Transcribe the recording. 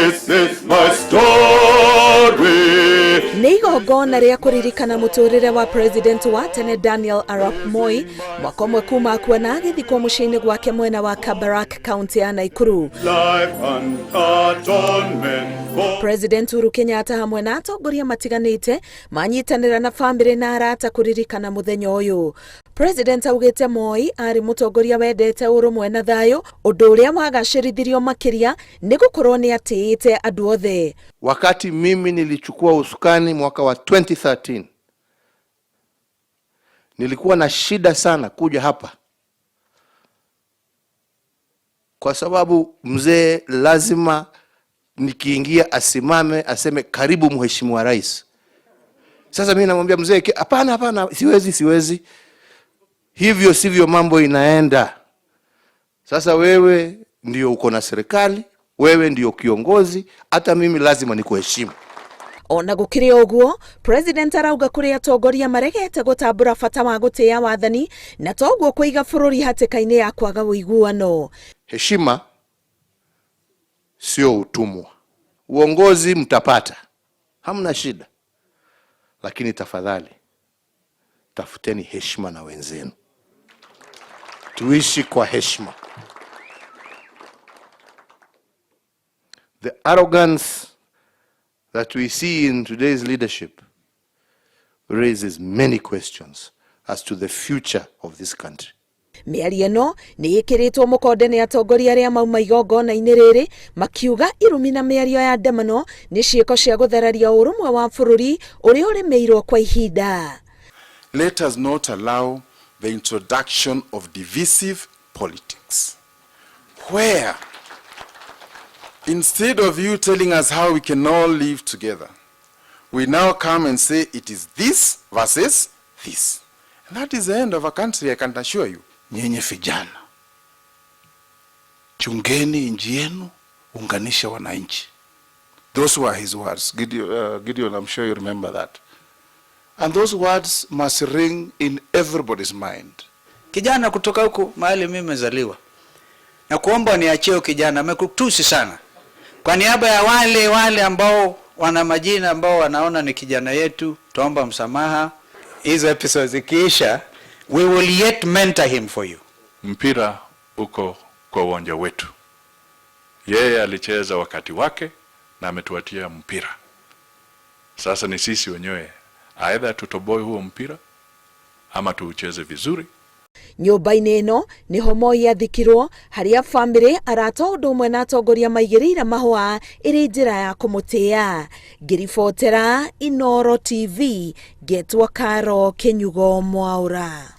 This is my story. Nĩ igongona rĩa kũririkana mũtũrĩre wa president wa tene Daniel Arap Moi, mwaka ũmwe kuma akua na agĩthikwo mũciĩ-inĩ gwake mwena wa Kabarak, kaunti ya Naikuru. Life and atonement for President Uhuru Kenyatta hamwe na atongoria matiganĩte manyitanĩra na bamĩrĩ na arata kũririkana mũthenya ũyũ. President augĩte Moi arĩ mũtongoria wendete ũrũmwe na thayũ, ũndũ ũrĩa wagacĩrithirio makĩria nĩ gũkorwo nĩ atĩĩte andũ othe. Wakati mimi nilichukua usukani mwaka wa 2013, nilikuwa na shida sana kuja hapa kwa sababu mzee lazima nikiingia asimame aseme karibu mheshimiwa rais. Sasa mimi namwambia mzee, hapana, hapana, siwezi, siwezi. Hivyo sivyo mambo inaenda. Sasa wewe ndio uko na serikali, wewe ndio kiongozi, hata mimi lazima nikuheshimu. Ona gũkĩrĩ ũguo, president arauga kũrĩ atongoria maregete gũtambũra bata wa gũtĩa wathani na toguo kũiga bũrũri hatĩka-inĩ ya kwaga ũiguano. Heshima sio utumwa. Uongozi mtapata, hamna shida, lakini tafadhali tafuteni heshima na wenzenu, tuishi kwa heshima. The arrogance that we see in today's leadership raises many questions as to the future of this country. Mĩario ĩno nĩ ĩkĩrĩtwo mũkonde nĩ atongoria arĩa mauma igongona-inĩ rĩrĩ, makiuga irumi na mĩario ya ndemano nĩ ciĩko cia gũthararia ũrũmwe wa bũrũri ũrĩa ũrĩmĩirwo kwa ihinda. Let us not allow the introduction of divisive politics, where instead of you telling us how we can all live together, we now come and say it is this versus this. And that is the end of a country, I can assure you. Nyinyi vijana, chungeni nchi yenu, unganisha wananchi. Those were his words. Gideon, I'm sure you remember that. And those words must ring in everybody's mind. Kijana kutoka huku mahali mimi nimezaliwa, na kuomba niachie kijana, amekutusi sana. Kwa niaba ya wale wale ambao wana majina ambao wanaona ni kijana yetu, tuomba msamaha. Hizo episodes zikiisha, we will yet mentor him for you. Mpira uko kwa uwanja wetu. Yeye alicheza wakati wake na ametuatia mpira. Sasa ni sisi wenyewe, aidha tutoboe huo mpira ama tuucheze vizuri. Nyũmba-inĩ ĩno nĩho Moi athikirwo, harĩa bamĩrĩ, arata o ũndũ ũmwe na atongoria maigĩrĩire mahũa ĩrĩ njĩra ya kũmũtĩa. Ngĩribotera Inooro TV, ngetwo Karo Kĩnyugo Mwaũra.